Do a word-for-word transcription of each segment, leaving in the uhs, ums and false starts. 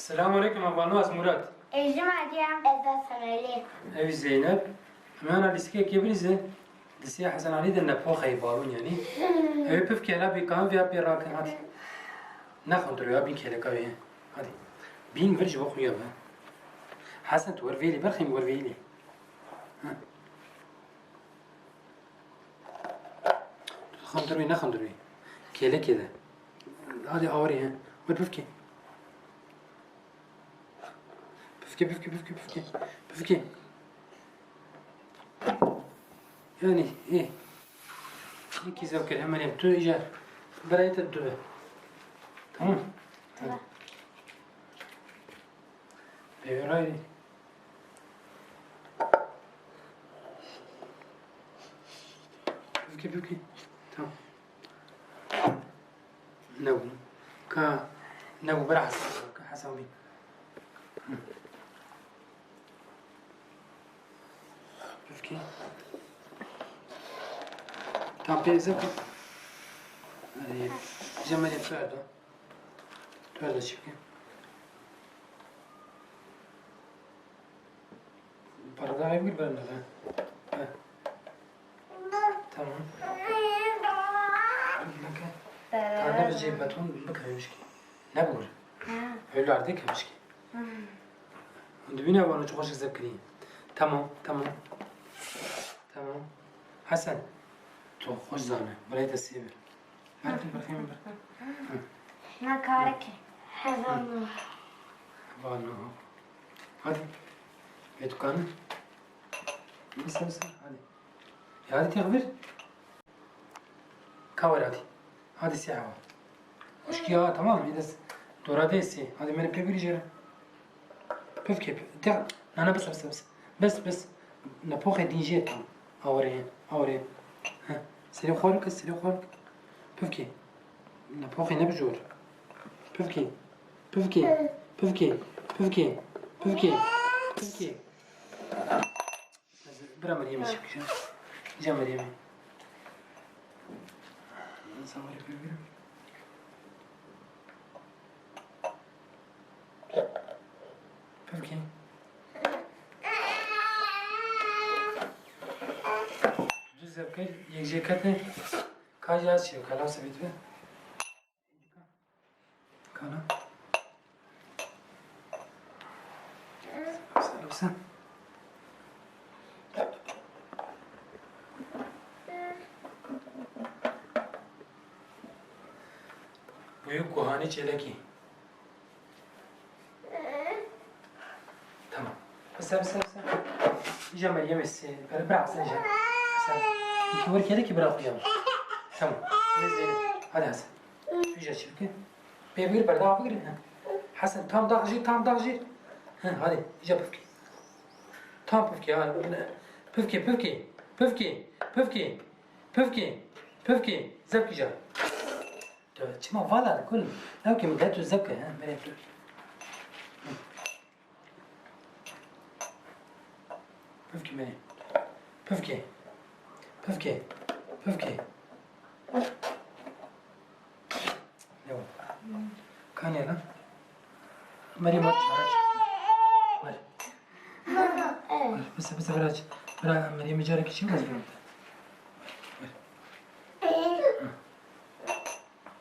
Selamun aleyküm, hevalno, ez Murat. Ez jî Meryem. Ez de Semelî. Ew Zeynep. Em ana lîstikekê bilîzin. Di sê Hesen Alî de nepoxeyê balon yanî. Ew pifke la bî kan vêya pê rakin hadi. Nexwendiro ya bîn kêleka wê. Hadi. Bîn vir ji bo xuya be. Hesen tu wer vêlî berxîm wer vêlî. Xandir wî, nexandir wî. Kêlekê de. Hadi awarê he. Wê pifkê. Pifkê, pifkê, pifkê, pifkê. Pifkê. Yani, ê. Hikî zew kir, hemen yap. Tu îca birayê te dibe. Tamam. Tamam. Peyvê rayê. Pifkê, pifkê. Tamam. Nebû. Ka nebû, bira Hesen. Ka Hesen bî. Pifkê. Tam pê zek. Hadi. Cemal'e perde. Perde çekeyim. Parada bir bende be. He. Tamam. Bakın. Tamam, ne bileceğim, beton bıkırmış ki. Ne bu? Ha. Öyle artık kırmış ki. Hı. Dibine bana çok hoş güzel kırayım. Tamam, tamam. Tamam. Hasan. Çok hoş zane. Burayı da seviyorum. Her gün bakayım bir. Hı. Na kareke. Hevalno. Hevalno. Hadi. Ve dükkanı. Mısır mısır. Hadi. Ya hadi tek bir. Kavar hadi. Hadi siyah. Hoşki ya tamam mı? Des. Dora desi. Hadi beni pek bir içeri. Pifkê, pif-, te, nana, bes, bes, bes. Bes, bes. Nepoxê din jê tam. Awirê, awirê. Heh. Serê xwe rike, serê xwe rike. Pifkê. Nepoxê ne bijor. Pifkê. Pifkê. Pifkê. Pifkê. Pifkê. Pifkê. Ez bira Meryemê çekişim. Îca Meryemê. Sen var yapıyor. Pevkê. Düz yapkay, yek jê kete. Ka ya çi, ka lawse bit be. Kana. Sen, sen. Büyük kuhani çeleki. Tamam. Sen, sen, sen. Îca Meryemê sê. Bırak, bırak sen îca. Sen. İki vur kere ki bırak ya. Tamam. Hadi Hasan. Îca çi bike? Bê bigir, berdawa bigir. He. Hasan, tam daxjîr, tam daxjîr. He, hadi, îca pifkê. Tam pifkê, ha. Pifkê, pifkê. Pifkê, pifkê. Pifkê, pifkê. Zevk îca. Tu çima vala de kul? Ew ki min de tu zevk, he, merê tu. Pifkê me. Pifkê. Pifkê. Pifkê. Lew. Kanê lan. Merî mat. Mer. Mer. Bise, bise, bira. Bira, Merî mi careke çi waz bim.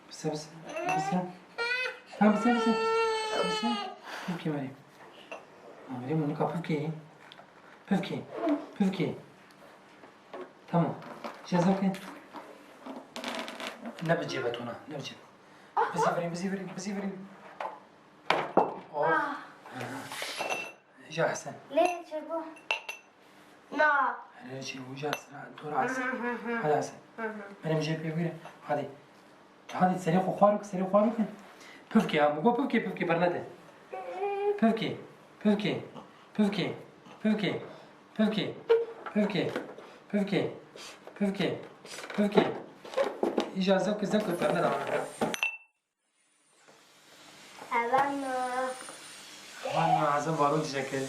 Bise, bise, bise. Tamam, bise, bise. Bise. Pifkê Merî. Merî, bunu kapı ki. Pifkê. Pifkê. Tamam. Ceza ke. Ne biçe betona, ne biçe. Bizi vereyim, bizi vereyim, bizi vereyim. Oh. Ah. Hı hı. Ja Hasan. Ne çe bu? Na. Hele şey bu ja Hasan. Dur Hasan. Hı hı hı. Hadi Hasan. Hı hı. Benim cebime göre. Hadi. Hadi serê xwe xwar bike, serê xwe xwar bike. Pifkê ha, min got pifkê, pifkê bernede. Pifkê, pifkê, pifkê, pifkê, pifkê, pifkê, pifkê, pifkê, pifkê. Îja zevk zevk bernede. Hevalno. Hevalno, ez ê balon çêkir.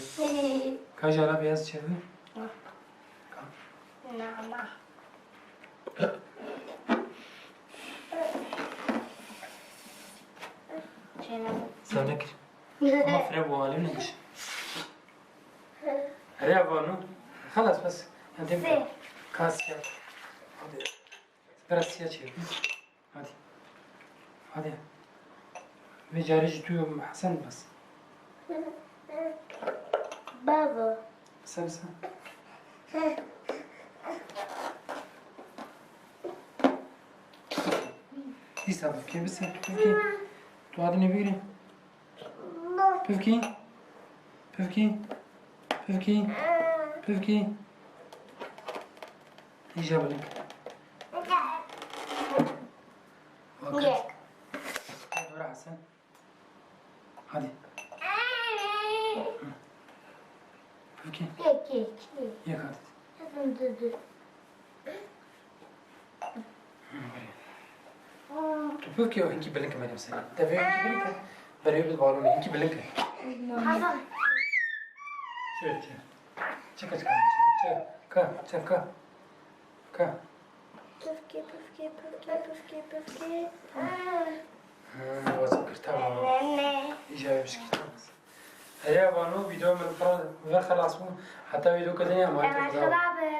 Ka jara beyaz çevi. Nama. Çênam. Sen ne kir? Ama fire bu halim ne kişi. Rêya vano. Xelas bes. Em têm Sê. Ka siya. Hadi. Biraz siya çevir. Hadi. Hadi. Vê carê jî tu Hesen bes. Baba. Bise bise. Dîsa bifkê bise. Bifkê. Tu adine bigre. Pivkî. Pivkî. Pivkî. Pivkî. Îja bilin. Yek. Dora Hesen. Hadi. Pivkî. Yek, yek, yek. Yek hadi. Hesen dur, dur. Tu pivkê hinkî bilind ke Meryem Serî. Devê hinkî bilind ke. Berê bil balonê hinkî bilind ke. Hasan. Çe, çe. Çe, ka, çe, ka. Çe, ka, çe, ka. Ka. Pivkê, pivkê, pivkê, pivkê, pivkê. Ha, wazim kir, tamam. Ne, ne. Îca wê bişkî, tamam. Heya vano, vîdeo min pir ve xelas bû. Heta vîdeo kedinê emanet xwe. Emanet xwe be.